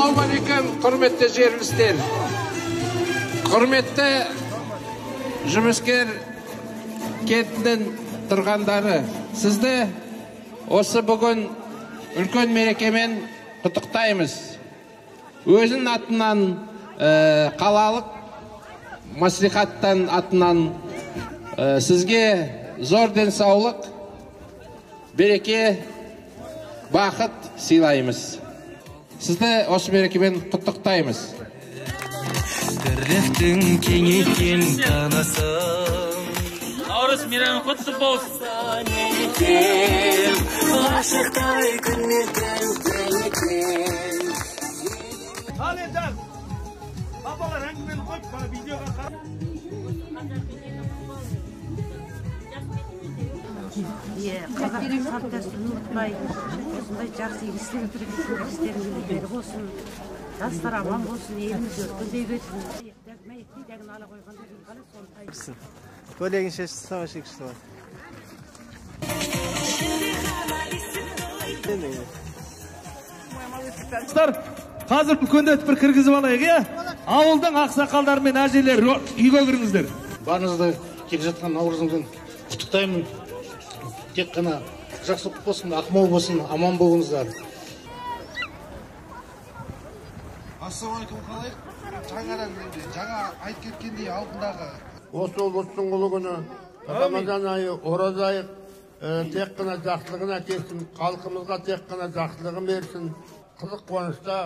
Ассалаумағалейкум, құрметті жерлестер, құрметті жұмыскер кентінің тұрғандары, сізді осы бүгін үлкен мерекемен құттықтаймыз. Өзінің атынан, қалалық мәслихаттан атынан сізге зор денсаулық, береке, бақыт сыйлаймыз. Сізді осы мерекемен құттықтаймыз. Тірліктің кеңейткен танысын. Наурыз мейрамы құтты болсын. Ғашықтай күннеткен телекем. Ал енді папалар әңгімені қойып, бана видеоға қарап. Қазақтың салт дәстүрін ұмытпай, осындай жақсы игі істеріңізге бер болсын, жастар аман болсын, еліміз өркендей берсін. Көйлегін шешіп тастама, шешіп тастама. Достар, қазір үлкендетіп бір кіргізіп алайық, иә? Ауылдың ақсақалдары мен әжелері үйге кіріңіздер. Барыңызды келе жатқан наурызыңызбен құттықтаймын. Тек қана жақсылық болсын, ақмол болсын, аман болыңыздар. Ассалаумағалейкум, қалайық. Жаңадан енді жаңа айтып кеткендей алдындағы осы ұлыстың ұлы күні, Рамазан айы, ораза айы, тек қана жақсылығын әкелсін, халқымызға тек қана жақсылығын берсін. Қызық қуанышта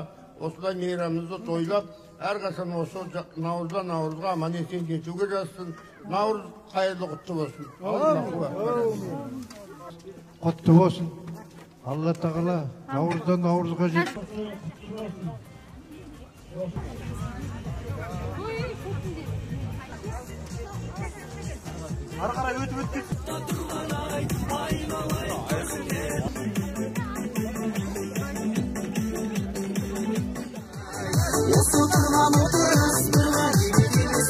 осылай мейрамымызды тойлап, әрқашан осы наурыздан наурызға аман есен жетуге жазсын. Наурыз қайырлы құтты болсын. Құтты болсын. Алла тағала наурыздан наурызға жет. Ары қарай өтіп өтіп. Осы тұрған отырыс бір ғанибет емес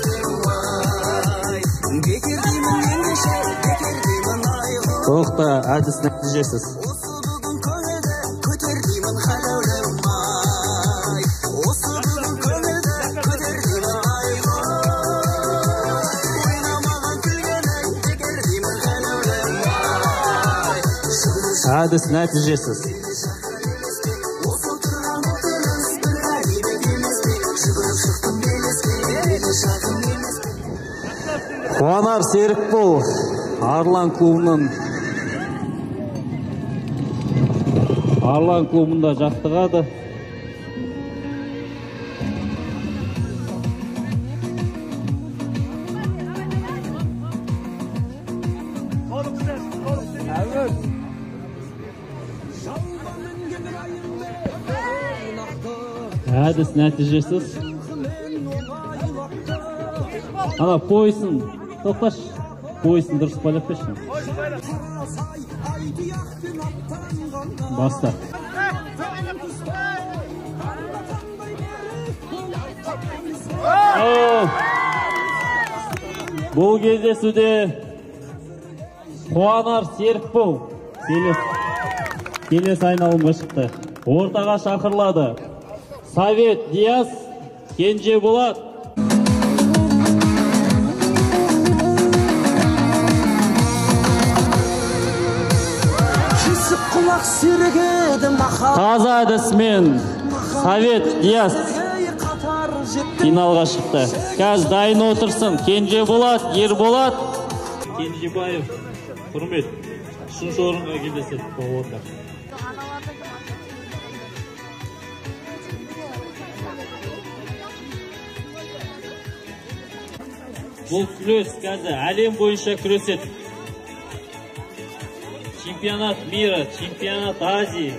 ай. Бекер деймін ендеше, бекер деймін айғой. Тоқта, әдіс нәтижесіз. Осы бүгін көңілді көтер деймін халәулем ай. Осы бүгін көңілді көтер деймін айғой. Ойнамаған күлгенің бекер деймін халәулем ай. Әдіс нәтижесіз. Қуанар Серікбол, Арлан клубының Арлан клубында жаттығады. Әдіс нәтижесіз. Ана поясын тоқташы, поясын дұрыс байлап берші. Баста. Бұл кездесуде Қуанар Серікбол келесі айналымға шықты. Ортаға шақырылады. Совет Диас, Кенжеболат. Таза әдісімен Совет Диас финалға шықты. Қазір дайын отырсын. Кенжеболат, Ерболат. Кенжебаев, құрмет. Үшінші орынға кездеседі палуандар. Бұл күрес қазір әлем бойынша күреседі. Чемпионат мира, чемпионат Азии.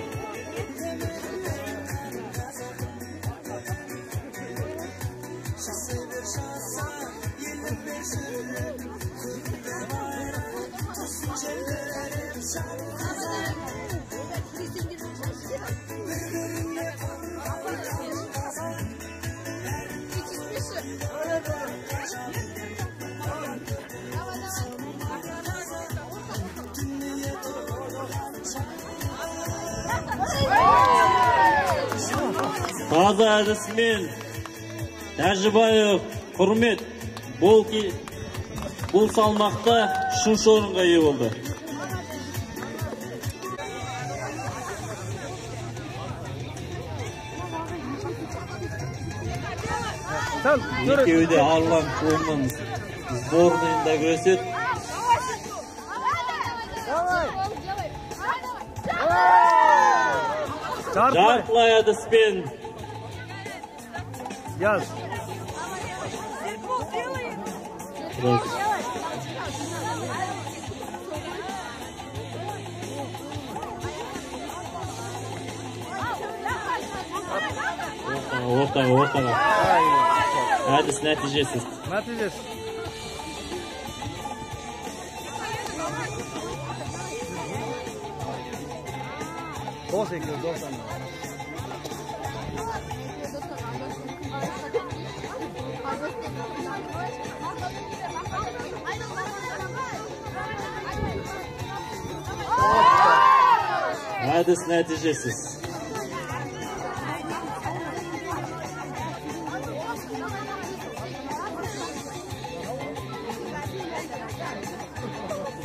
Таза әдісімен Тәжібаев Құрмет бұл салмақта үшінші орынға ие болды. Екеуі де Арлан клубының сборныйында күреседі. Жартылай әдіспен Яз. Ортаға, ортаға. Әдіс нәтижесіз. Нәтижесіз. Дос екеуі, дос ана. Әдіс нәтижесіз.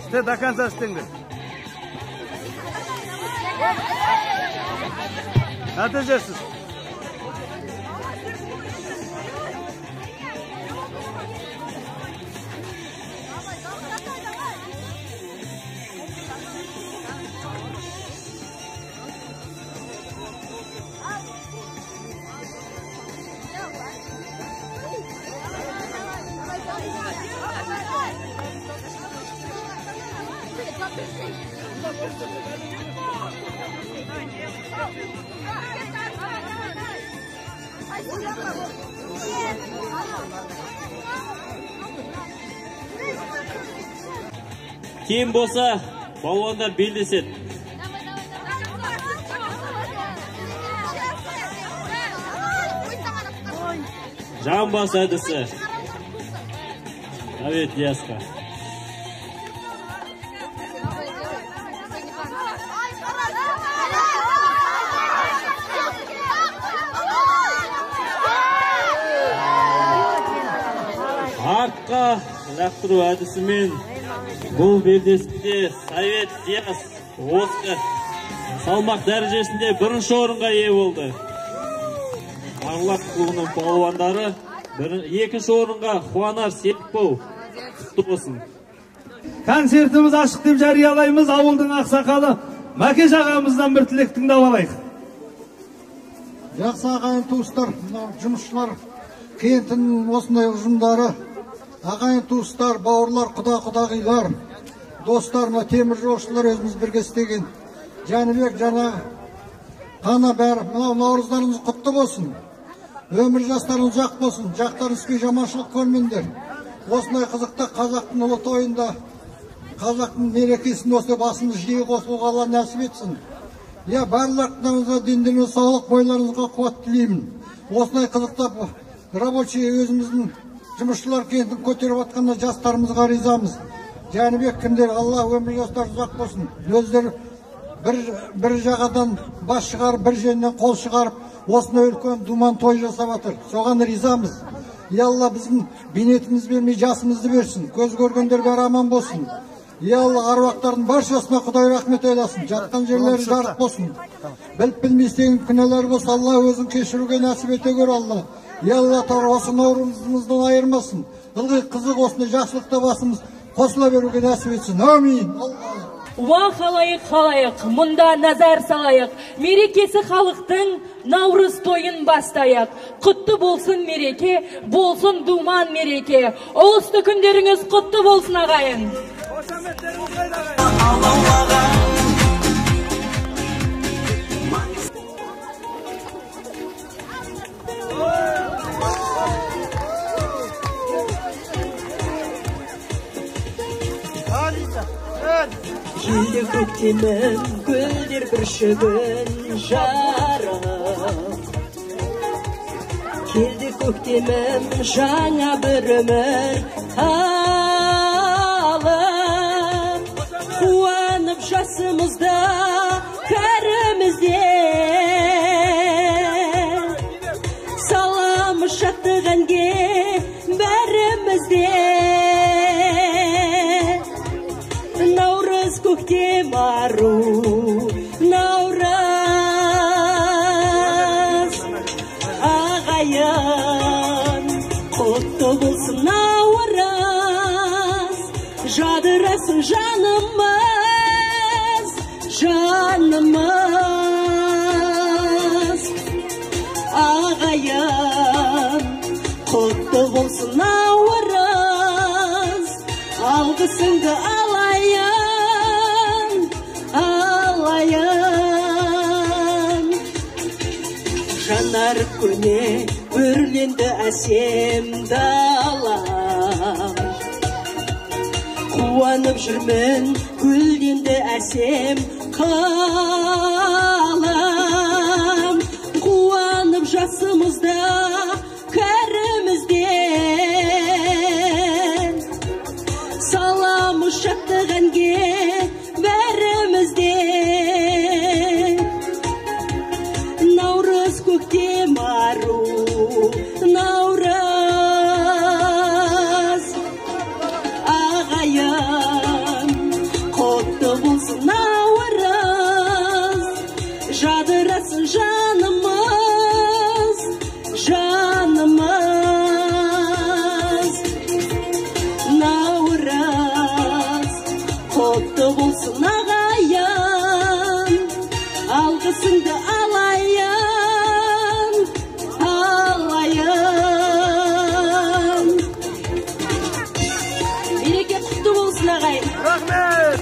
Істе, до конца істеңдер. Нәтижесіз. Кем болса, балуандар белдеседі. Жамбас әдісі. Совет Диасқа. Артқа лақтыру әдісімен бұл белдесуде Совет Диас осы салмақ дәрежесінде бірінші орынға ие болды. Арлақ клубының палуандары екінші орынға Хуанар Серікбол. Құтты болсын. Концертіміз ашық деп жариялаймыз. Ауылдың ақсақалы Мәкеш ағамыздан бір тілек тыңдап алайық. Жақсы ағайын туыстар, мынау жұмысшылар кентінің осындай ұжымдары, ағайын туыстар, бауырлар, құда құдағилар, достар, мына темір жолшылар өзіміз бірге істеген Жәнібек, жаңа Қана бәрі, мынау наурыздарыңыз құтты болсын. Өмір жастарыңыз ұзақ болсын, жақтарыңыз түспей жаманшылық көрмеңдер. Осындай қызықты қазақтың ұлы тойында, қазақтың мерекесінде осы басымыз жиі қосылуға Алла нәсіп етсін. Я барлықтарыңызға дендеріңізге саулық, бойларыңызға қуат тілеймін. Осындай қызықтап рабочий өзіміздің жұмысшылар кентін көтеріп жатқанда жастарымызға ризамыз. Жәнібек кімдер, Алла өмір жастары ұзақ болсын. Өздері бір жағадан бас шығарып, бір жерінен қол шығарып, осындай үлкен думан той жасап жатыр. Соған ризамыз. Я Алла біздің бейнетіміз бермей жасымызды берсін. Көз көргендер бәрі аман болсын. Я Алла аруақтардың баршасына Құдай рахмет ойласын. Жатқан жерлері жарық болсын. Біліп білмей істеген күнәлар болса, Алла өзін кешіруге нәсіп ете көр, Алла. Я Алла осы наурызымыздан айырмасын. Ылғи қызық осындай жақсылықта басымыз қосыла беруге нәсіп етсін. Әмин. Уа халайық, халайық, мұнда назар салайық. Мерекесі халықтың наурыз тойын бастайық. Құтты болсын мереке, болсын думан мереке. Ұлысты күндеріңіз құтты болсын, ағайын. Келді көктемім, гүлдер бүршігін жарып. Келді көктемім, жаңа бір өмір алып. Қуанып жасымызда, кәрімізде. ару Наурыз. Ағайын, құтты болсын Наурыз, жадырасын жанымыз, жанымыз. Ағайын, құтты болсын Наурыз, алғысыңды алайын, алайын. Жанар көне үрленді әсем далам, қуанып жүрмін гүлденді әсем қалам. Қуанып жасымызда кәрімізде, саламыз шаттық әнге бәрімізде. Наурыз көктем ару Наурыз. Ағайын, құтты болсын Наурыз, жадырасын жанымыз, жанымыз. Наурыз, құтты болсын ағайын, алғысыңды алайын, алайын. Мереке құтты болсын ағайын. Рахмет.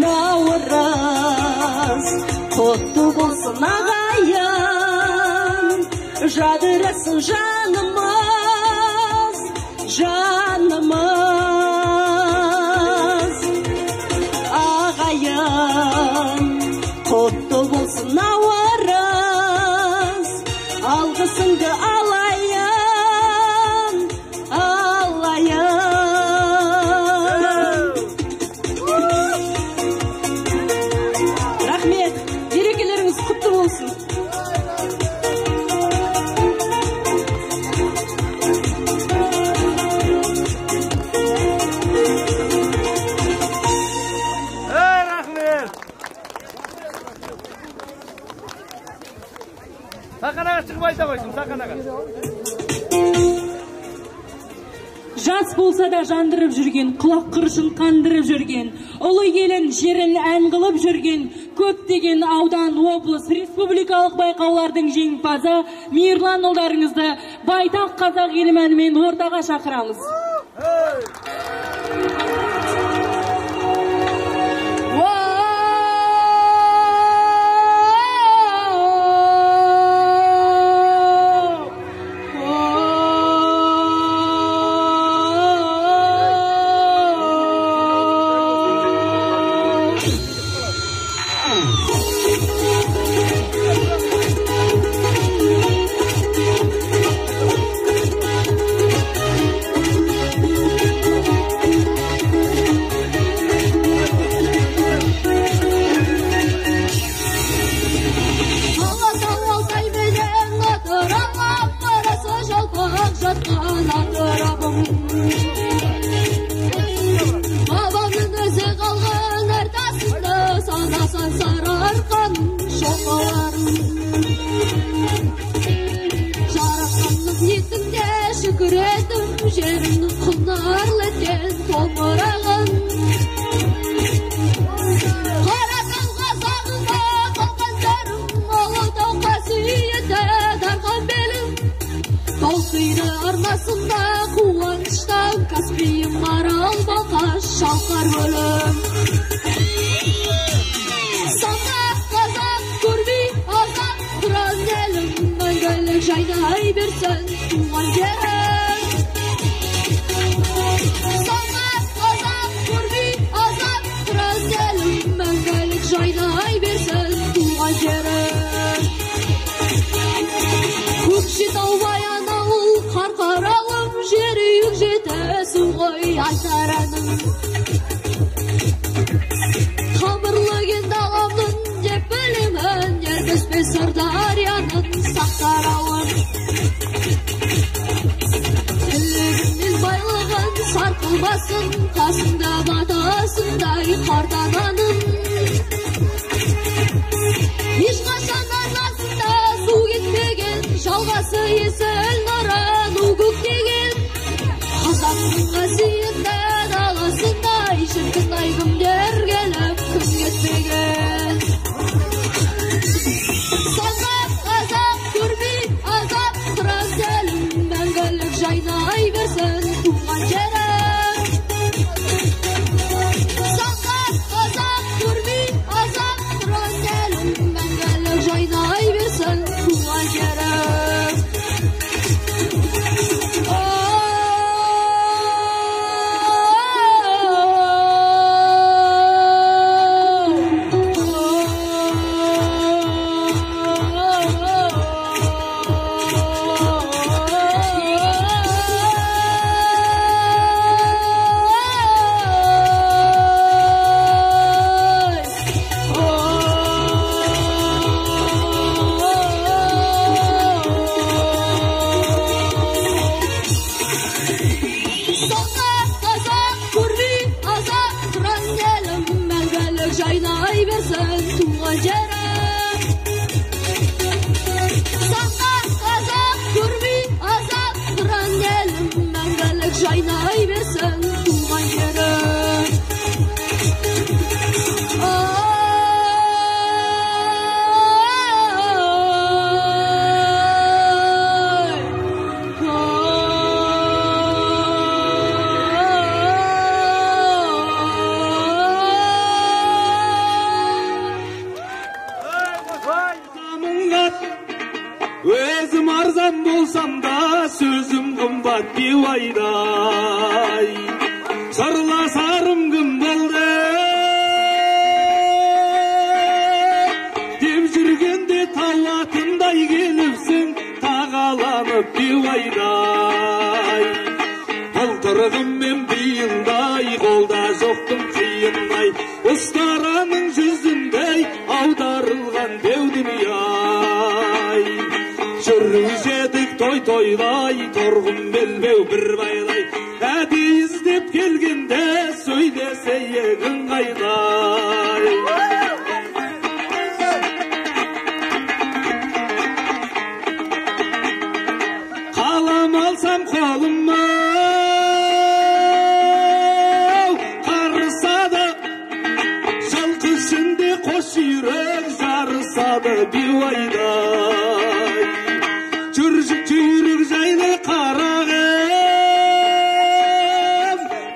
Наурыз, құтты болсын ағайын, жадырасын жанымыз, жанымыз. Ағайын, құтты болсын Наурыз, алғысыңды алайын, алайын. Рахмет, мерекелеріңіз құтты болсын. Ей, рахмет. Саханаға шығып айта қойсын, саханаға. Жас болса да жандырып жүрген, құлақ құрышын қандырып жүрген, ұлы елін жерін ән қылып жүрген, көптеген аудан, облыс, республикалық байқаулардың жеңімпазы Мейірлан ұлдарыңызды байтақ қазақ елім әнімен ортаға шақырамыз. Бабамның өзі қалған ортасында санасан Сарыарқаның шоқыларын. Жаратқанның ниетінде шүкір етім, жерімнің құнарлы еткен топырағын. Қаратау қазағында қалған сәрім, Ұлытау қасиеті дарқан белім. Толқиды арнасында қуаныштан Каспийім, Арал, Балқаш, Шалқар көлім. Сандақ қазақ көрмей азап, тұран елім, мәңгілік жайнай берсін туған жерім. Сандақ қазақ көрмей азап, тұран елім, мәңгілік жайнай берсін туған жерім. Көкшетау, Баянауыл, Қарқаралым, Жерүйік, Жетісу ғой айтар әнім. Қамырлы кен даламның деп білемін, Ертіс пен Сырдарияның сақтарауын. Тілегіммен байлығын сарқылмасын, қасыңда батасындай қарт ананың. Ешқашан арнасында су кетпеген, жалғасы Есіл, Нарын, у көктеген. Қазақтың қасиетті даласындай, шіркін ай кімдер келіп кім кетпеген. Саңғақ қазақ көрмей азап, қыран елім мәңгілік жайнай берсін туған жерім. Саңғақ қазақ көрмей азап, қыран елім мәңгілік жайнай берсін туған жерім. Саңғақ қазақ көрмей азап, қыран елім мәңгілік жайнай берсін туған жерім. Саңғақ қазақ көрмей азап, қыран елім мәңгілік жайнай берсін туған жерім. Өзім арзан болсам да, сөзім қымбат деуайдай. Сырласарым кім болды? Деп жүргенде тау атындай келіпсің, тағаланып деуайдай. Былтырғым мен биылдай, қолда жоқтың қиындай, ұстараның жүзіндей аударылған деу дүние-ай. Жүруші едік той тойлай, торғын белбеу бір байлай, әдейі іздеп келгенде сөйлесейік ыңғайлай. Қалам алсам қолыма, қарысады, жылқы ішінде қос жүйрік жарысады биуайдай. Жүйрік жайлы қарағым,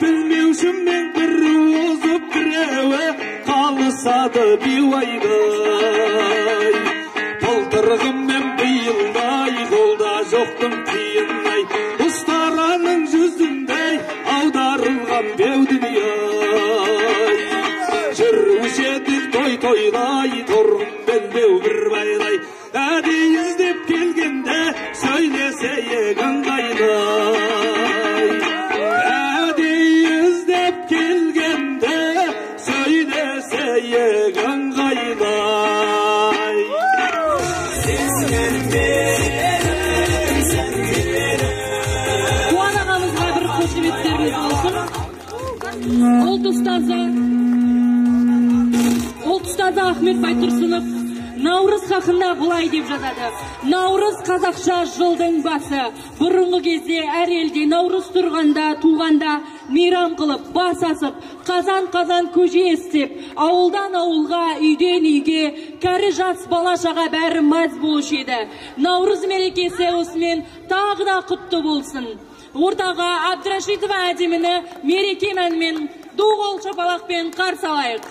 білмеушіммен бір озып біреуі қалысады биуайдай. Былтырғым мен биылдай, қолда жоқтың қиындай, ұстараның жүзіндей аударылған беу дүние-ай. Жүруші едік той тойлай, торғын белбеу бір байлай, әдейі іздеп келгенде сөйлесейік ыңғайлай. Әдейі іздеп келгенде сөйлесейік ыңғайлай. Қуан ағамызға бір қошеметтеріңіз болсын. Ұлт ұстазы Ахмет Байтұрсынов Наурыз хақында былай деп жазады. Наурыз қазақша жылдың басы. Бұрынғы кезде әр елде Наурыз тұрғанда, туғанда мейрам қылып, бас асып, қазан-қазан көже істеп, ауылдан ауылға, үйден үйге, кәрі жас бала шаға бәрі мәз болушы еді. Наурыз мерекесі осымен тағы да құтты болсын. Ортаға Абдрашитова әдеміні мереке мәнімен ду қол шапалақпен қарсы алайық.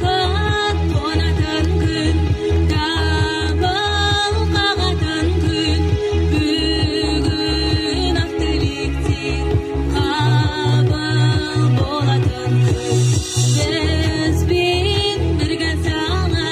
Бақыт қонатын күн, дабыл қағатын күн, бүгін ақ тілектер қабыл болатын күн. Бізбен бірге сала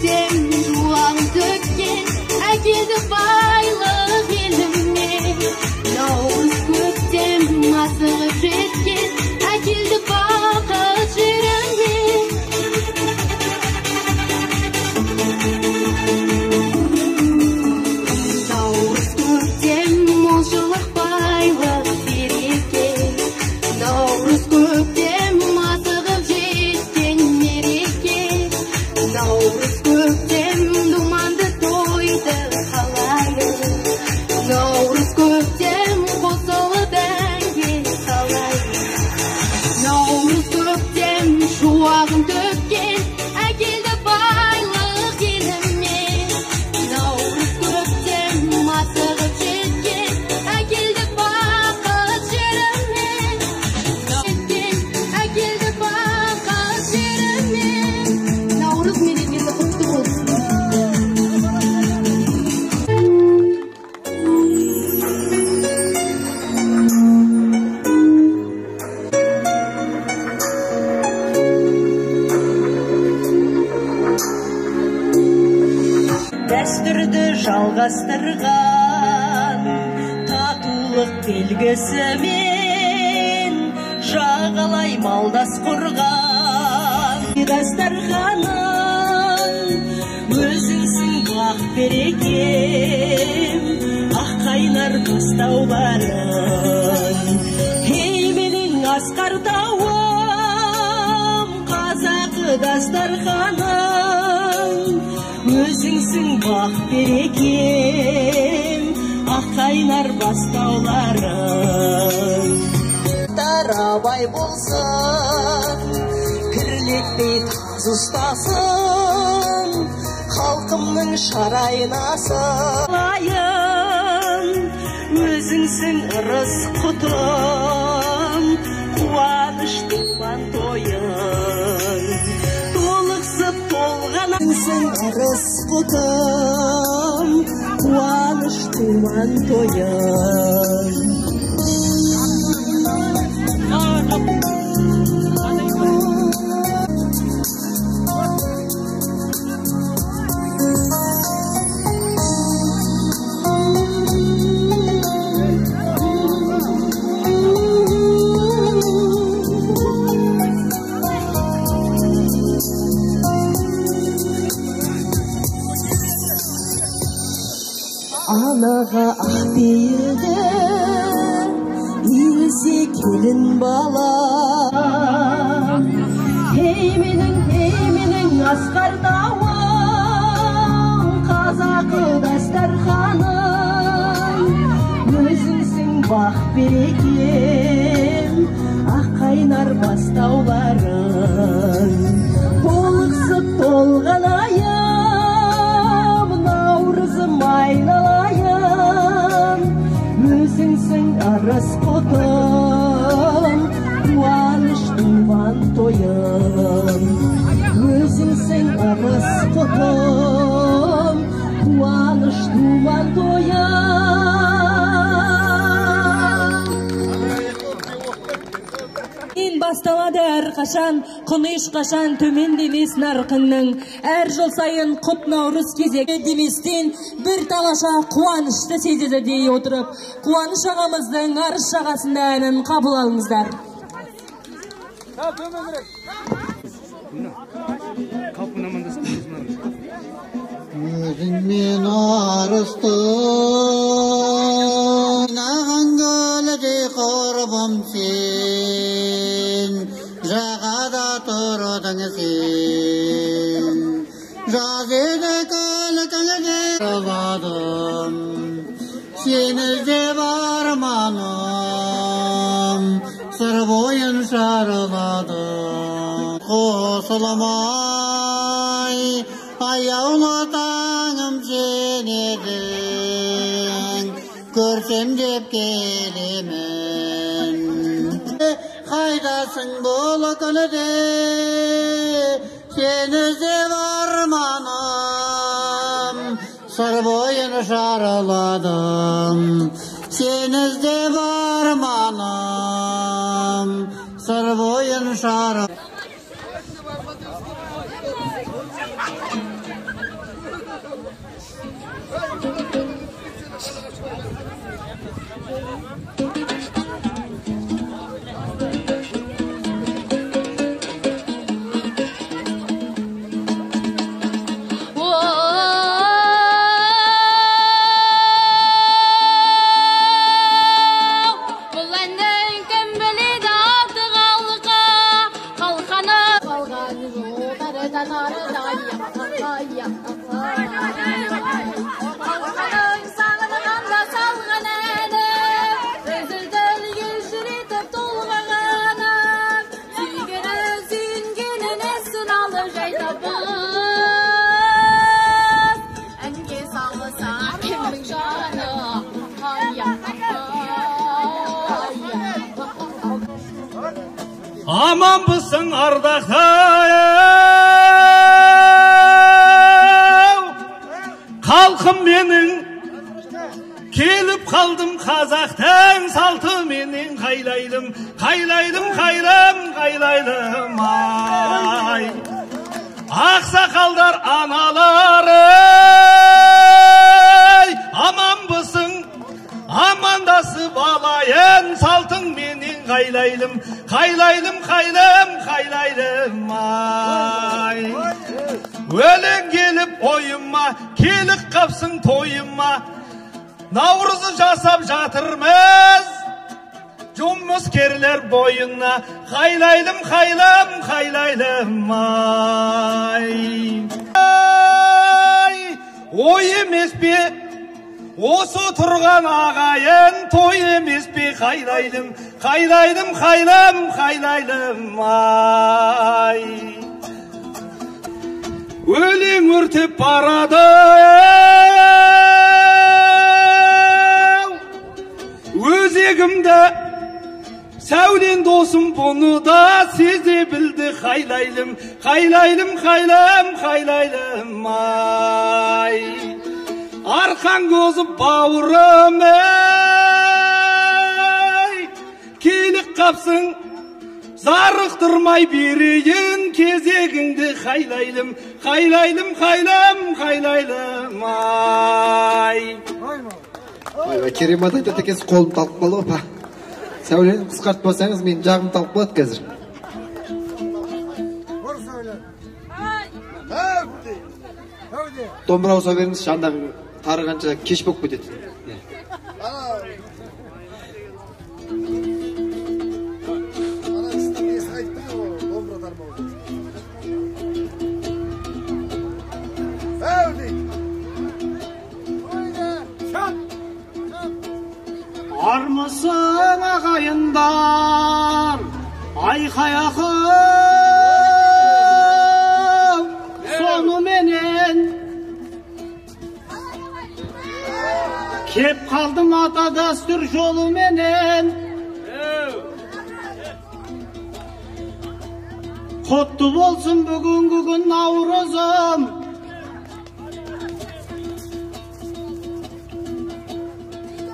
Жуағын төккен, әкелді байлық еліме. Наурыз көктем асығып жеткен, әкелді бақыт жеріме. Наурыз көктем молшылық байлық береке. Наурыз көктем асығып жеткен мереке. Наурыз көктем думанды тойды қалайық. Наурыз көктем қосылып әнге салайық. Наурыз көктем шуағын төккен, әкелді байлық еліме. Наурыз көктем асығып жеткен, әкелді бақыт жеріме. Әкелді бақыт жеріме. Наурыз мерекесі құтты болсын. Дәстүрді жалғастырған татулық белгісімен жағалай малдас құрған. Дастарханың өзіңсің бақ берекем, ақ қайнар бастауларың. Ей менің асқар тауым, қазақы дастарханың, өзіңсің бақ берекем, ақ қайнар бастауларың. Тарабай болсын, кірлетпей таз ұстасын, халқымның шарайнасы. Өзіңсің ырыс құтым, қуаныш думан тойың. Толықсып толған ырыс құтым, қуаныш думан тойың. Анаға ақ пейілді, иілсе келін бала. Ей менің, ей менің асқар тауым, қазақы дастарханым, өзіңсің бақ берекем, ақ қайнар бастауларың. Толықсып толған айым, наурызым айналайын, өзіңсің ырыс құтым, қуаныш думан тойым. Өзіңсің ырыс құтым, қуаныш думан тойым. Басталады әрқашан, құны ешқашан төмен демес нарқыңның. Әр жыл сайын құт наурыз кезегі деместен бір тамаша қуанышты сезеді дей отырып, Қуаныш ағамыздың Арыс жағасында әнін қабыл алыңыздар. Өзіңмен арысты ойнаған көлдей құрбым сен, жағада тұрдың сен. Жаз еді күлкіңде жыладым, сені іздеп арманым, Сыр бойын шарладым. Қосылмай аяулы таңым сен едің, көрсем деп келемін. Қайдасың бұл күнде, сені іздеп арманым, Сыр бойын шарладым. Сені іздеп арманым, Сыр бойын шарладым. Аманбысың ардақтау, халқым менің, келіп қалдым қазақтың салтыменен қайлайлым, қайлайлым, қайлым, қайлайлым ай. Ақсақалдар аналар ей, аманбысың, амандасып алайын, салтыңменен қайлайлым, қайлайлым, қайлым, қайлайлым ай. Өлең келіп ойыма, келіп қапсың тойыма, наурызы жасап жатырмыз, жұмыскерлер бойына, қайлайлым, қайлым, қайлайлым ай. Ой емес пе, осы тұрған ағайын, той емес пе, қайлайлым, қайлайлым, қайлым, қайлайлым ай. Өлең өртеп барады, өзегімді, Сәулен досым бұны да сезе білді, қайлайлым, қайлайлым, қайлым, қайлайлым ай. Арқан көзіп бауырым ей, келіп қапсың, зарықтырмай берейін кезегіңді, қайлайлым, қайлайлым, қайлым, қайлайлым ай. Ойбай, керемет айтады екенсіз, қолым талып қалды ғой. Сәулені қысқартпасаңыз, менің жағым талып қалады қазір. Домбыра ұса беріңіз, жандағы тары қанша кеш болып кетеді. Армысың ағайындар, айқай ақын, соныменен кеп қалдым ата дәстүр жолыменен. Құтты болсын бүгінгі күн наурызым,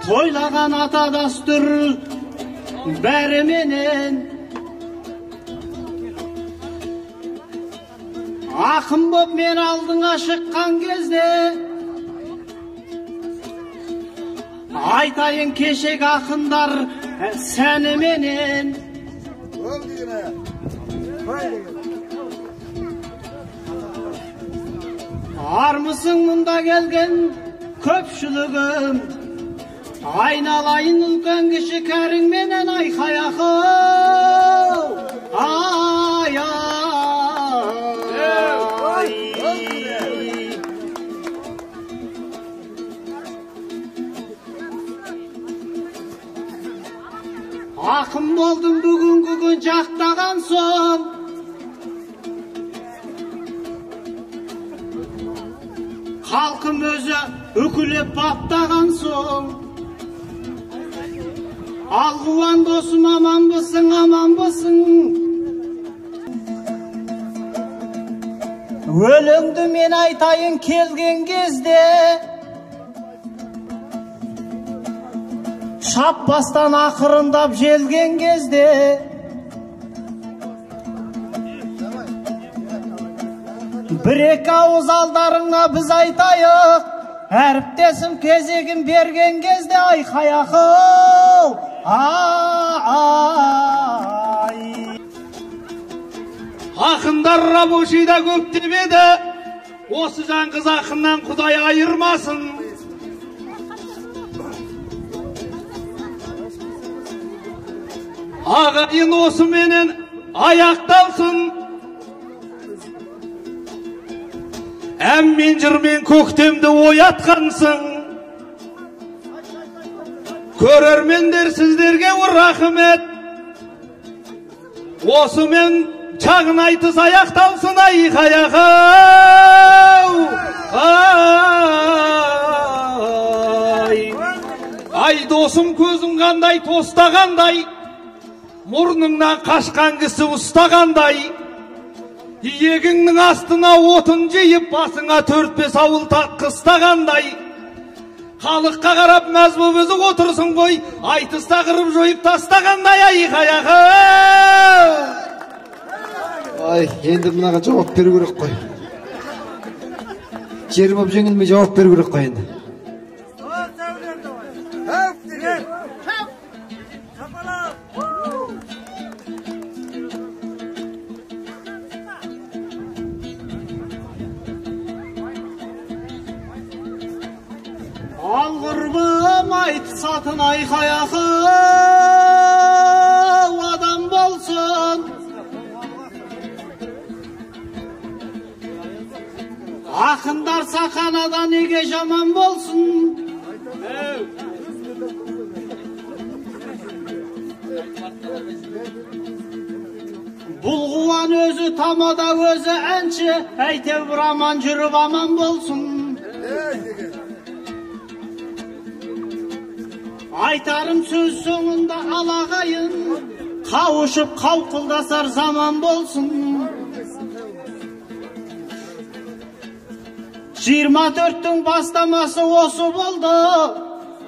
тойлаған ата дәстүр бәріменен. Ақын боп мен алдыңа шыққан кезде, айтайын кешек ақындар сәніменен. Армысың мұнда келген көпшілігім, айналайын үлкен кіші кәріңменен айқай ақыл, ай ай. Ақын болдым бүгінгі күн жақтаған соң, халқым өзі үкілеп баптаған соң. Алғуан досым, аманбысың, аманбысың. Өлеңді мен айтайын келген кезде, шаппастан ақырындап желген кезде. Бір екі ауыз алдарыңа біз айтайық, Әріптесім кезегін берген кезде айқай ақыл ай. Ақындар рабочийда көп деп еді, осы жаңғыз ақыннан Құдай айырмасын. Ағайын осыменен аяқталсын. Әммен жырмен көктемді оятқансың. Көрермендер, сіздерге рахмет. Осымен шағын айтыс аяқталсын. Айқай ағау. Ай, ай досым, көзің қандай тостағандай, мұрныңнан қашқан кісі ұстағандай, иегіңнің астына отын жиып, басыңа 4-5 ауыл қыстағандай, халыққа қарап мәз боп өзі отырсың ғой, айтыс тақырып жойып тастағандай. Айқай ағау. Ай, енді мынаға жауап беру керек қой. Жер боп жеңілмей жауап беру керек қой енді. Ал құрбым айтысатын айқай ақыл адам болсын. Ақындар саханада неге жаман болсын? Бұл қуан өзі тамада, өзі әнші, әйтеуір аман жүріп аман болсын. Айтарым сөз соңында алағайын, қауышып қауқылдасар заман болсын. 24-тің бастамасы осы болды,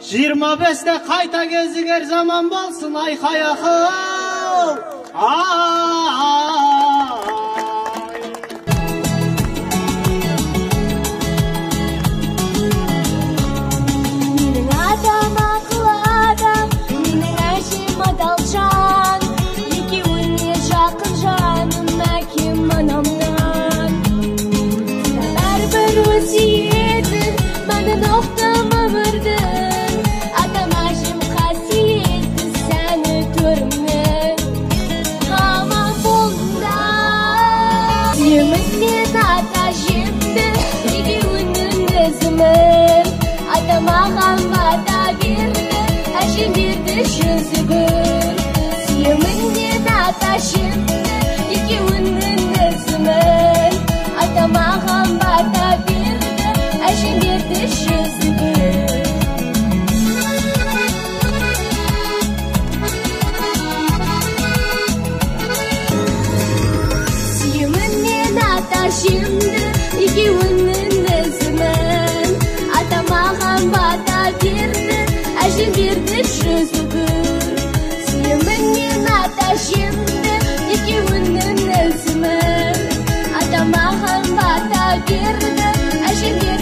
25-те қайта кезігер заман болсын. Айқай ақыл ай. Менің атам ақыл адам, менің әжем адал жан, екеуіне жақын жаным әкем анамнан. Әрбір өсиетін мәнін ұқтым өмірдің, атам әжем қасиетті сәні төрімнің. Аман болыңдар. Сүйемін мен ата әжемді, екеуінің ізімін. Атам ағам бата берді, әжем берді жүзігін. Сүйемін мен ата әжемді, екеуінің ізімін. Атам ағам бата берді, әжем берді жүзігін. Сүйемін мен ата әжемді, екеуінің ізімін. Атам ағам бата берді, әжем берді жүзігін. Сүйемін мен ата әжемді, екеуінің ізімін. Атам ағам бата берді, әжем берді.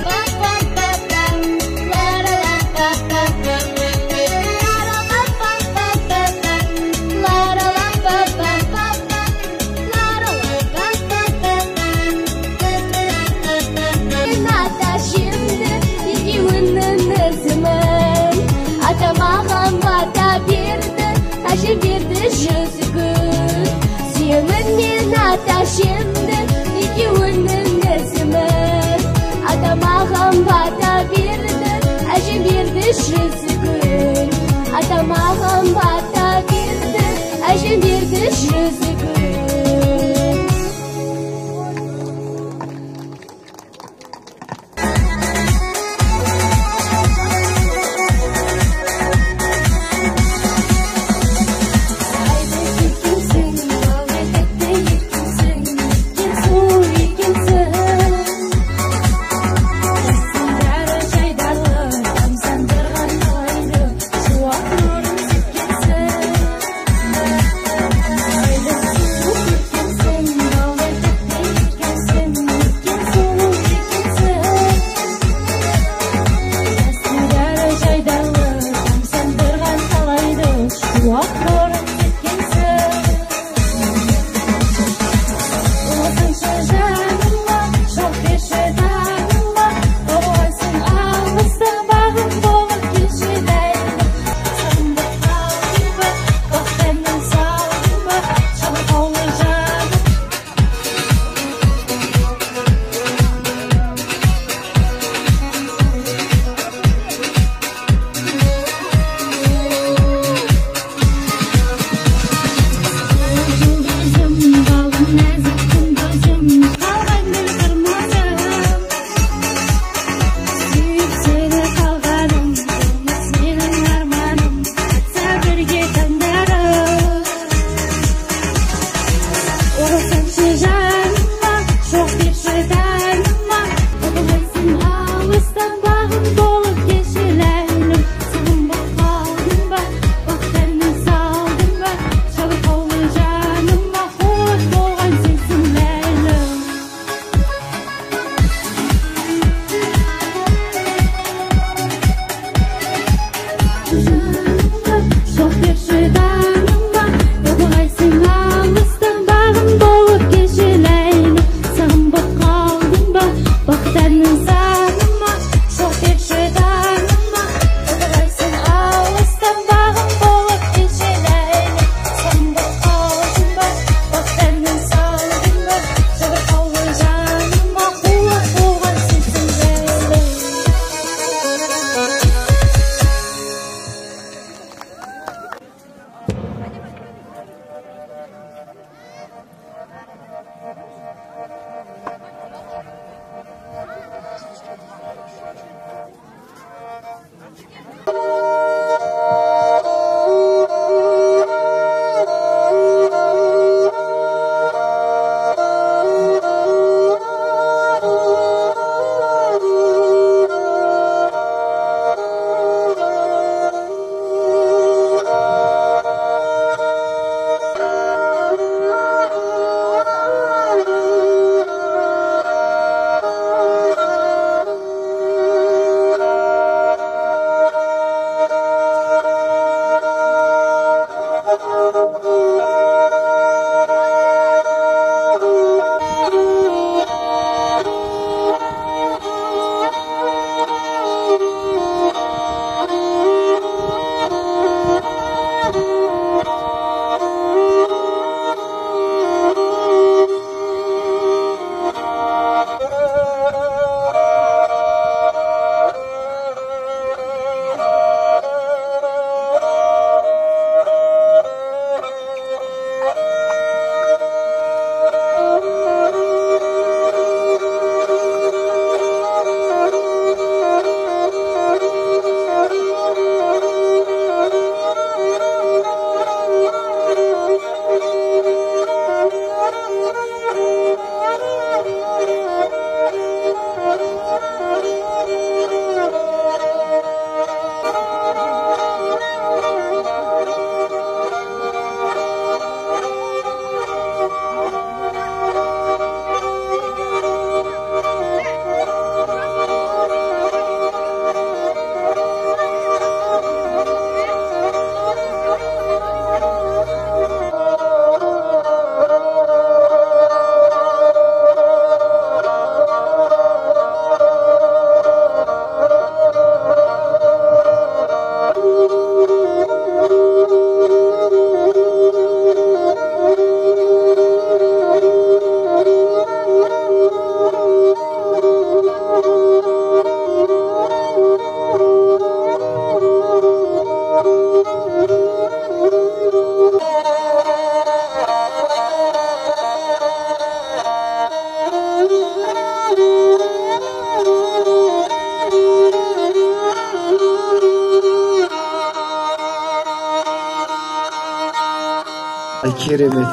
Керемет.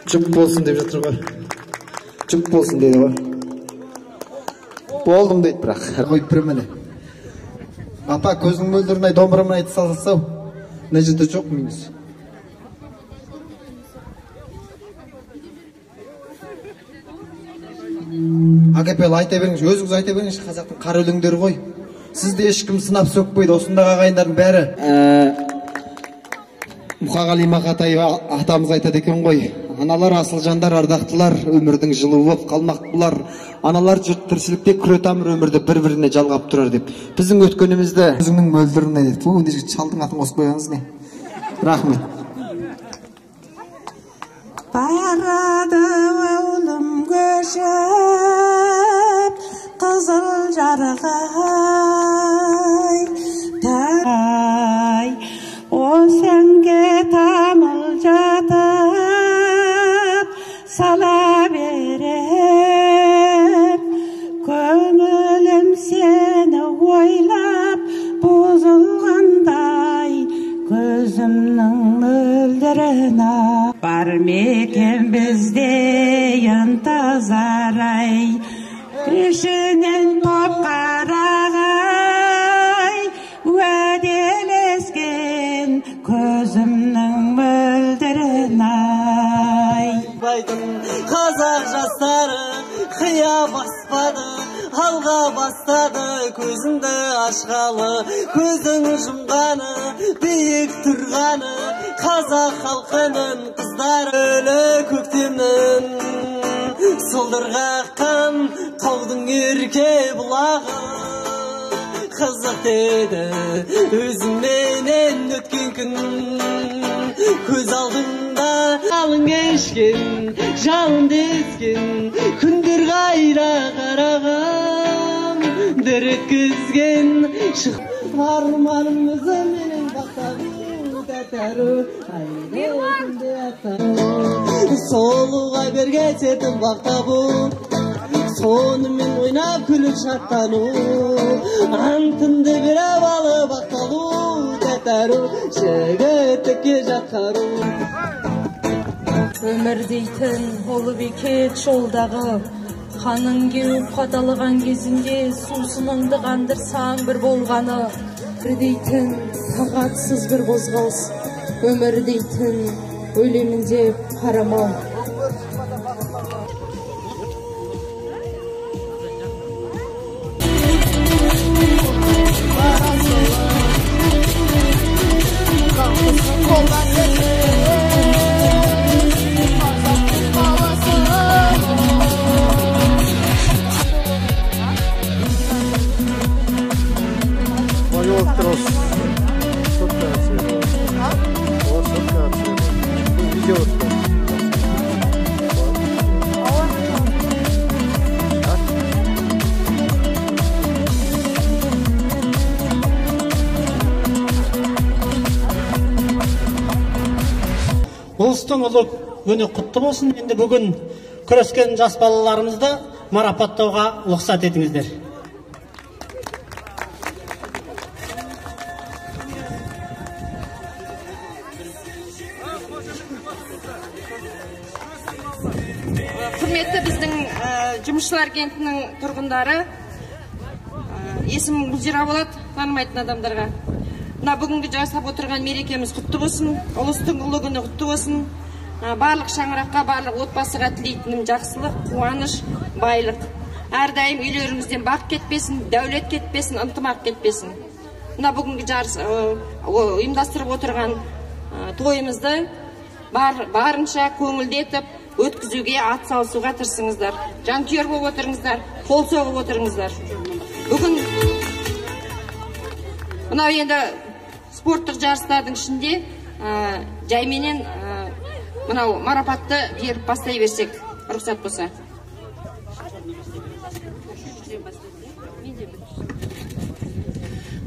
Жұп болсын деп жатыр ғой. Жұп болсын деді ғой. Болдым дейді бірақ. Қойып бір міне. Апа көзінің мөлдірін ай, домбырамын айта салса, мына жерде жоқ минус. Акапелла айта беріңізші, өзіңіз айта беріңізші, қазақтың қара өлеңдері ғой. Сізді ешкім сынап сөкпейді, осындағы ағайындардың бәрі. Мұқағали Мақатаев атамыз айтады екен ғой. Аналар асыл жандар, ардақтылар, өмірдің жылуы болып қалмақ бұлар. Аналар жұрт тіршілікте күре тамыр өмірді бір-біріне жалғап тұрар деп. Біздің өткенімізді өзіңнің мөлдіріне деп. Бұл шалдың атын қосып қойғаныңыз не? Рахмет. Барады ауылым көшіп, қызыл жарғай. Тай, осенге тамыл жатып, сала берем. Көңілім сені ойлап, бұзылғандай, көзімнің мөлдірін бар мекен бізде ынтызар ай, ішінен топ қарағай, уәделескен көзімнің мөлдірін ай. Қазақ жастары қия баспады, алға бастады, көзіңді ашқалы, көзің жұмғаны, биік тұрғаны, қазақ халқының қыздары. Өлі көктемнің сылдыр қаққан таудың ерке бұлағы, қызық деді өзіңменен өткен күн. Көз алдыңда алың кешкен, жалын дескен, күндер қайда қарағам, дір еткізген шық арманым өзіменен бақтағу тәтәру, солуға берге тетін бақтабу, Сонымен ойнап күліп шаттану, антынды беріп алып ақталу, тәтәру, жігіттікке жатқару. Өмір дейтін ұлы бекет жолдағы, қаның кеуіп қаталаған кезінде сусыныңды қандырсаң бір болғаны. Өмір дейтін тағатсыз бір қозғалыс, өмір дейтін өлемін деп қарамау. Ұлыстың ұлы күні құтты болсын. Енді бүгін күрескен жас балаларымызды марапаттауға рұқсат етіңіздер. Құрметті біздің жұмысшылар кентінің тұрғындары, есімім Гүлзира болады, танымайтын адамдарға. Мына бүгінгі жасап отырған мерекеміз құтты болсын, ұлыстың ұлы күні құтты болсын. Барлық шаңыраққа, барлық отбасыға тілейтінім жақсылық, қуаныш, байлық. Әрдайым үйлеріңізден бақ кетпесін, дәулет кетпесін, ынтымақ кетпесін. Мына бүгінгі жарыс ұйымдастырып отырған тойымызды барынша көңілдетіп өткізуге ат салысуға тырысыңыздар. Жанкүйер болып отырыңыздар, қол соғып отырыңыздар. Бүгін мынау енді спорттық жарыстардың ішінде жайменен мынау марапатты беріп бастай берсек, рұқсат болса.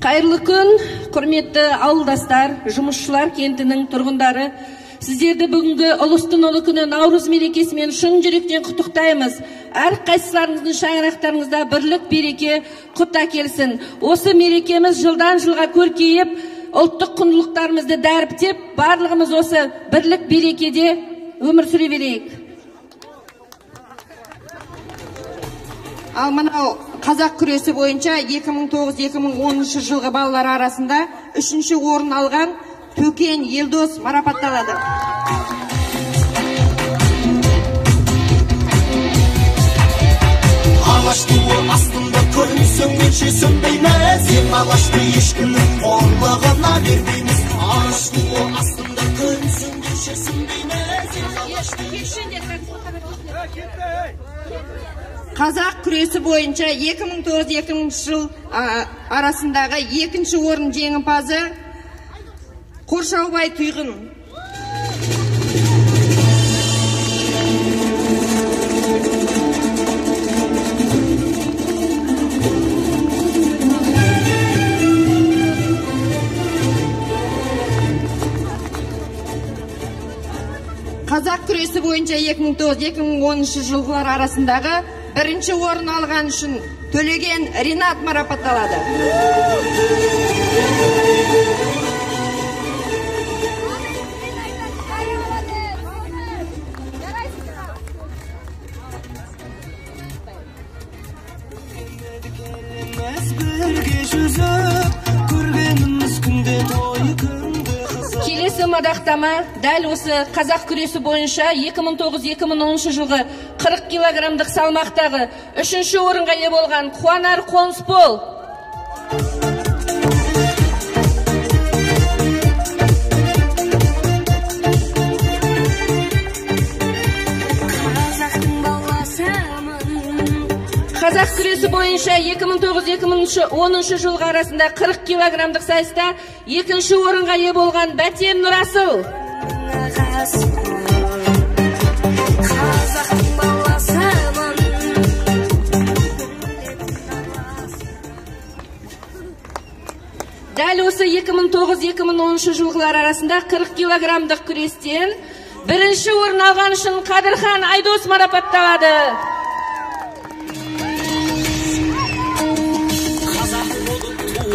Қайырлы күн, құрметті ауылдастар, жұмысшылар кентінің тұрғындары. Сіздерді бүгінгі ұлыстың ұлы күні Наурыз мерекесімен шын жүректен құттықтаймыз. Әр қайсыларыңыздың шаңырақтарыңызда бірлік, береке, құт әкелсін. Осы мерекеміз жылдан жылға көркейіп, ұлттық құндылықтарымызды дәріптеп, барлығымыз осы бірлік, берекеде өмір сүре берейік. Ал мынау қазақ күресі бойынша 2009-2010 жылғы балалар арасында 3-ші орын алған Төкен Елдос марапатталады. Алаш туы астында күн сөнгенше сөнбейміз, ең алашты ешкімнің қорлығына бермейміз. Алаш туы астында күн сөнгенше сөнбейміз, ең алашты. Қазақ күресі бойынша 2009-2000 жыл арасындағы екінші орын жеңімпазы Қоршаубай Тұйғын. Қазақ күресі бойынша 2009-2010 жылғылар арасындағы бірінші орын алған үшін Төлеген Ринат марапатталады. Келесі мадақтама дәл осы қазақ күресі бойынша 2009-2010 жылғы 40 килограммдық салмақтағы 3-ші орынға ие болған Қуанар Қонысбол. Қазақ күресі бойынша 2009-2010 жылғы арасында 40 килограммдық сайыста екінші орынға ие болған Бәтен Нұрасыл. Дәл осы 2009-2010 жылғылар арасында 40 килограммдық күрестен бірінші орын алған үшін Қадырхан Айдос марапатталады.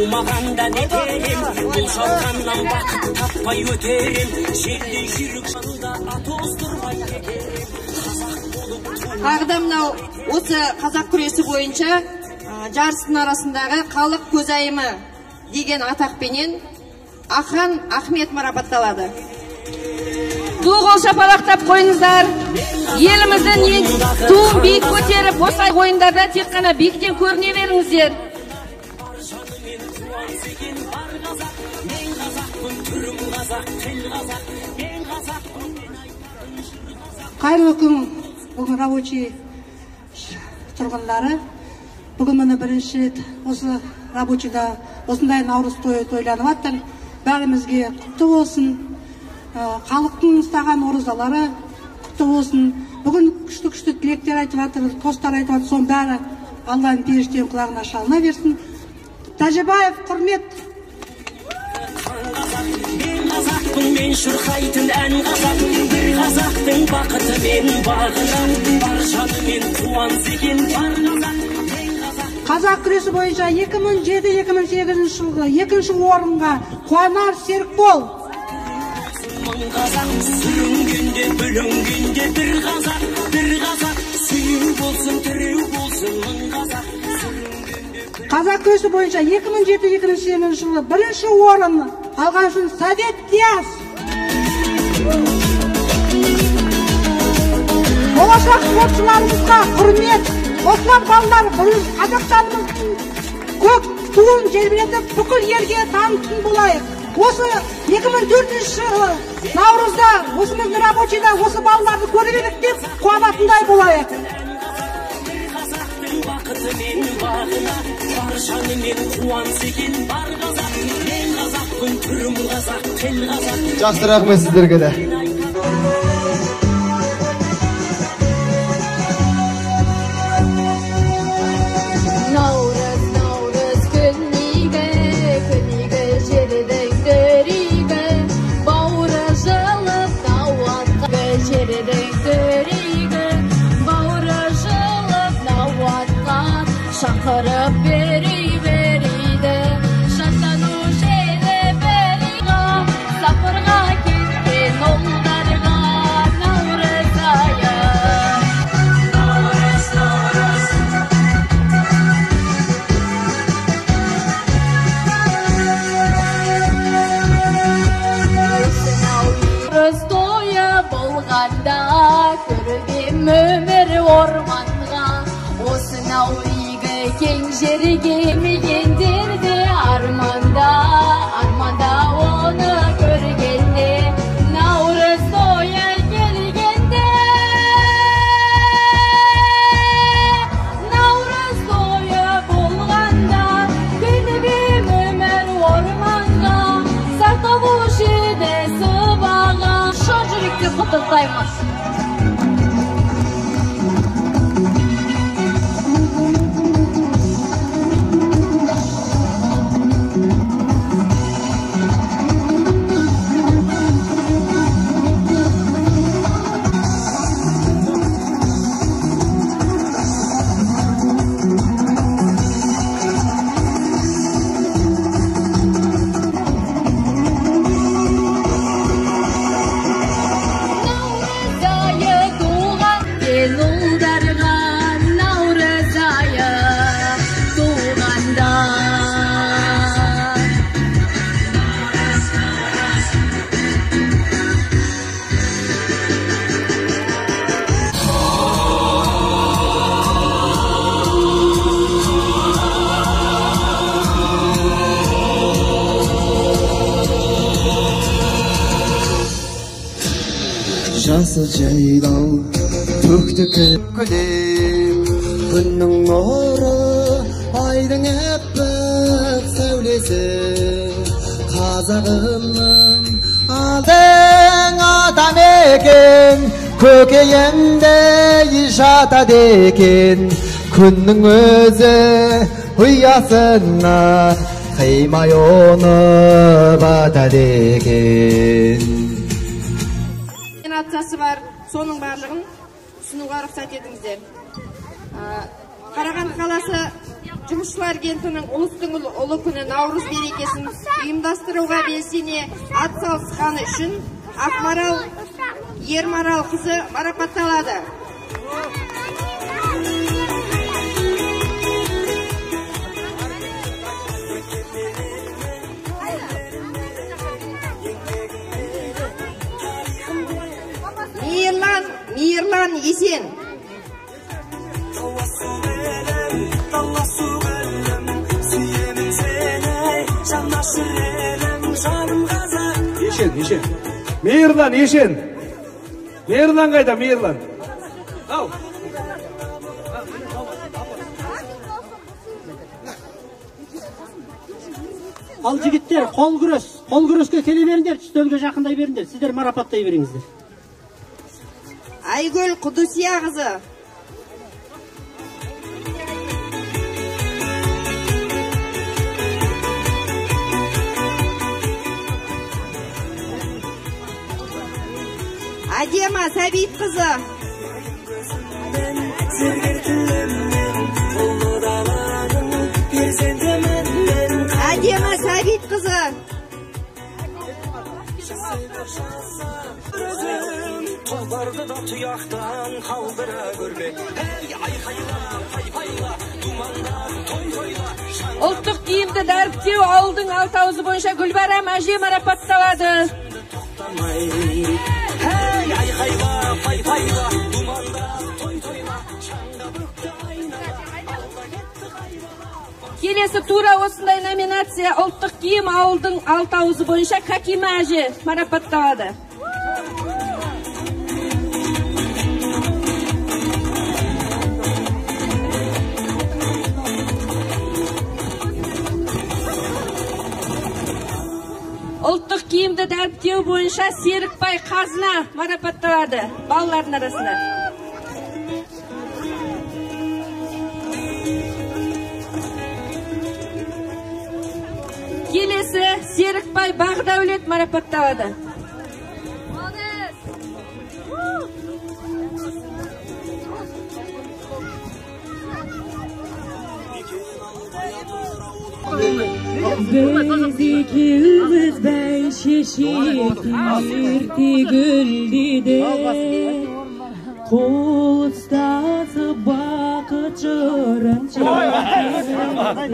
Тумағанда не терем, бұл жалғаннан бақыт таппай өтерем. Желдей жүйрік жанда ат оздырмай кетерем. Қазақ болып Тағы да мынау осы қазақ күресі бойынша жарыстың арасындағы халық көзайымы деген атақпенен Ахан Ахмет марапатталады. Ду қол шапалақтап қойыңыздар. Еліміздің ең туын биік көтеріп, осылай ойындарда тек қана биіктен көріне беріңіздер. Қайырлы күн, бүгін рабочий тұрғындары. Бүгін міне бірінші рет осы рабочийда осындай наурыз тойы тойланып жатыр. Бәрімізге құтты болсын. Халықтың ұстаған оразалары құтты болсын. Бүгін күшті-күшті тілектер айтып жатыр, тостар айтып жатыр. Соның бәрі Алланың періштенің құлағына шалына берсін. Тәжібаев Құрмет. Мен қазақпын, мен шырқайтын ән қазақ, бір қазақтың бақыты мен бағына, бар жанымен қуанса екен бар қазақ. Қазақ күресі бойынша 2007-2008 жылғы екінші орынға Қуанар Серікбол. Мың қазақ сүрінгенде бүлінгенде бір қазақ, бір қазақ сүю болсын, тіреу болсын мың қазақ. Қазақ күресі бойынша 2007-2008 жылы бірінші орын алған үшін Совет Диас. Болашақ спортшыларымызға құрмет. Осылар балалар бүгін Қазақстанымыздың көк туын желбіретіп бүкіл елге танытсын болайық. Осы 2004 жылы наурызда осымыздың рабочийда осы балаларды көріп едік деп қуанатындай болайық. Бақыты мен бағына, бар жанымен қуанса екен бар қазақ. Мен қазақпын, түрім қазақ, тіл қазақ. Жақсы, рахмет сіздерге де. Наурыз, наурыз күнігі, күнігі жердің дүрігі, бауыры жылып тау атқа, жердің дүрігі, бауыры жылып тау атқа, шақырып бері берейді, шаттану желі бериға, сапырға кеткен ұлдарға наурыз айы. Наурыз, наурыз. Наурыз тойы болғанда көргем өмір орманға, осынау игі кең жерге мегендер де арманда, арманда оны көргенде, наурыз тойы келгенде, наурыз тойы болғанда көргем өмір орманға, сақталушы еді сыбаға. Шын жүректен құттықтаймыз. Наурыз айы туған кен ұлдарға, наурыз айы туғанда. Жасыл жайлау төкті күлем, күннің нұры айдың аппақ сәулесі, қазағымның алдың атамекен, көкейімде жатады екен, күннің өзі ұясына қимай оны батады екен. Номинациясы бар, соның барлығын ұсынуға рұқсат етіңіздер. Қарағанды қаласы жұмыс Жұмысшылар кентінің ұлыстың ұлы күні Наурыз мерекесін ұйымдастыруға белсене атсалысқаны үшін Ақмарал Ермарал қызы марапатталады. Мейірлан Есен. Ешен, Ешен. Мейірлан, Ешен. Мейірлан қайда, Мейірлан? Ау. Ал жігіттер, қол күрес. Қол күреске келе беріңдер, үстелге жақындай беріңдер. Сіздер марапаттай беріңіздер. Айгүл Құдусия қызы. Әдема Сәбит қызы. Әдема Сәбит қызы. Тұлпарды да тұяқтан қалдыра көрме. Әй, айқайла, пай-пайла, думанда той тойла. Ұлттық киімді дәріптеу ауылдың алты ауызы бойынша Гүлбарам әже марапатталады. Әй, айқайла, пай-пайла, думанда той тойла. Шаңға бүкті айнала, алға кетті қайбала. Келесі тура осындай номинация ұлттық киім ауылдың алты ауызы бойынша Кәкима әже марапатталады. Ұлттық киімді дәріптеу бойынша Серікбай Қазына марапатталады балалардың арасында. Келесі Серікбай Бағдәулет марапатталады. Біз екеуміз бәйшешек ерте гүлдедік, қол ұстасып бақыт жырын шертіп.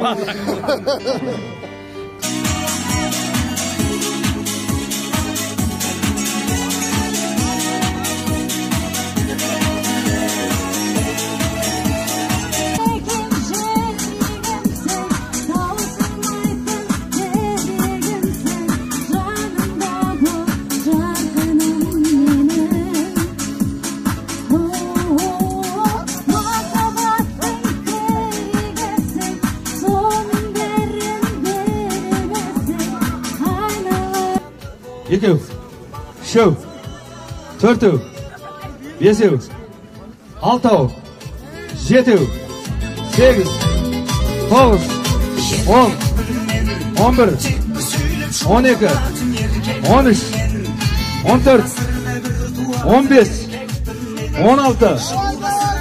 Екеу, үшеу, төртеу, бесеу, алтау, жетеу, 8, 9, 10, 11, 12, 13, 14, 15, 16,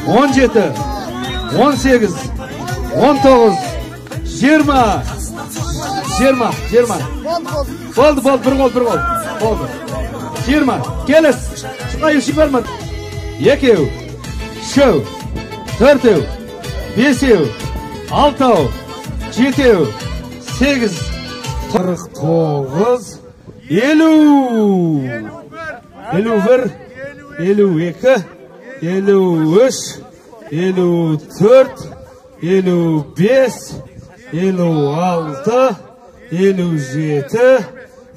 17, 18, 19, 20, 20, 20. Болды, болды, бір қол, бір қол. Болды. 20. Келіс. Шықай, бар ма? 2, 3, 4, 5, 6, 7, 8, 49, 50, 51, 52, 53, 54, 55, 56, 57,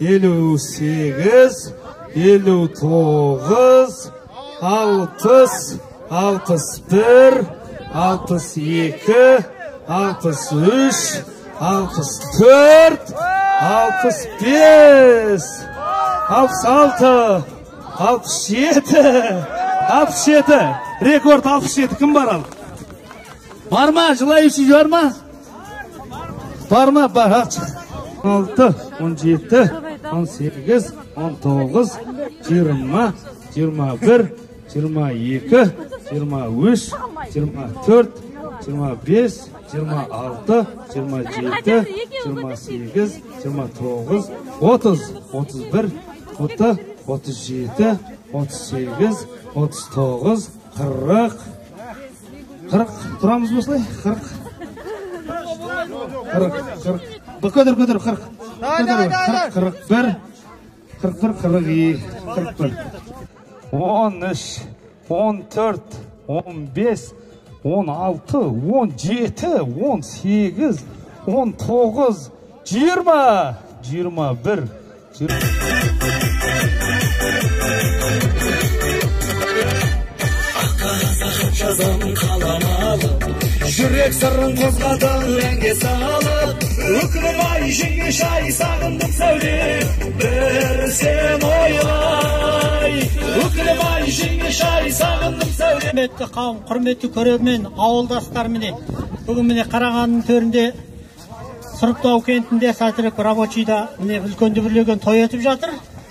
58, 59, 60, 61, 62, 63, 64, 65, 66, 67, 67. Рекорд 67. Кім бар ал? Бар ма? Жылайшы бар ма? Бар ма? Бар. 16, 17, 18, 19, 20, 21, 22, 23, 24, 25, 26, 27, 28, 29, 30, 31, 37, 38, 39, 40, 40, тұрамыз осылай, 40, 40, 40, көтер, көтер, 40, 41, 41, 42, 41, 13, 14, 15, 16, 17, 18, 19, 20, 21, 20. Жазам қалам алып, жүрек сырын қозғадың әнге салып, өкініп ай жеңеш ай сағындым сәуле, бір сен ойлай. Өкініп ай жеңеш ай сағындым сәуле. Құрметті қауым, құрметті көрермен, ауылдастар, міне бүгін міне Қарағандының төрінде Сұрыптау кентінде Сәтірік рабочийда міне үлкен дүбірлеген той өтіп жатыр.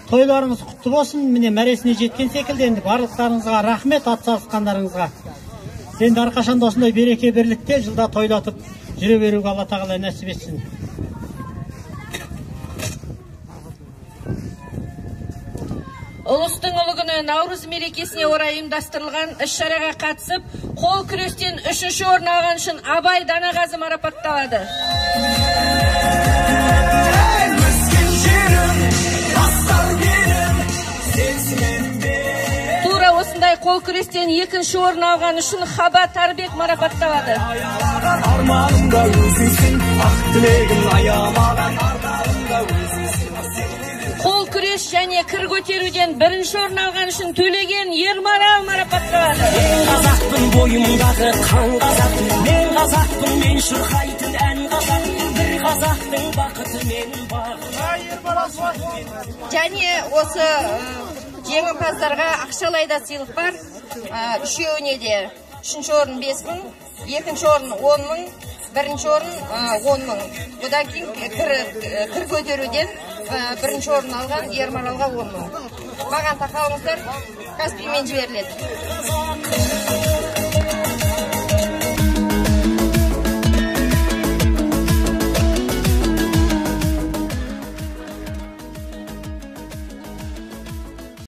Тойларыңыз құтты болсын, міне мәресіне жеткен секілді. Енді барлықтарыңызға рахмет атсалысқандарыңызға. Енді әрқашан да осындай береке бірлікте жылда тойлатып жүре беруге Алла тағала нәсіп етсін. Ұлыстың ұлы күні Наурыз мерекесіне орай ұйымдастырылған іс-шараға қатысып, қол күрестен 3-ші орын алған үшін Абай Данағазы марапатталады. Тура осындай қол күрестен 2-ші орын алған үшін Хаба Тарбек марапатталады. Қол күрес және кір көтеруден 1-ші орын алған үшін Төлеген Ермарал марапатталады. Мен қазақпын, бойымдағы қан қазақ, мен қазақпын, мен шырқайтын ән қазақ, бір қазақтың бақыты менің бағым. Және осы жеңімпаздарға ақшалай да сыйлық бар. Үшеуіне де. 3-ші орын 5 мың, 2-ші орын 10 мың, 1-ші орын 10 мың. Одан кейін кір көтеруден 1-ші орын алған Ермаралға 10 мың. Маған тақалыңыздар, Каспиймен жіберіледі.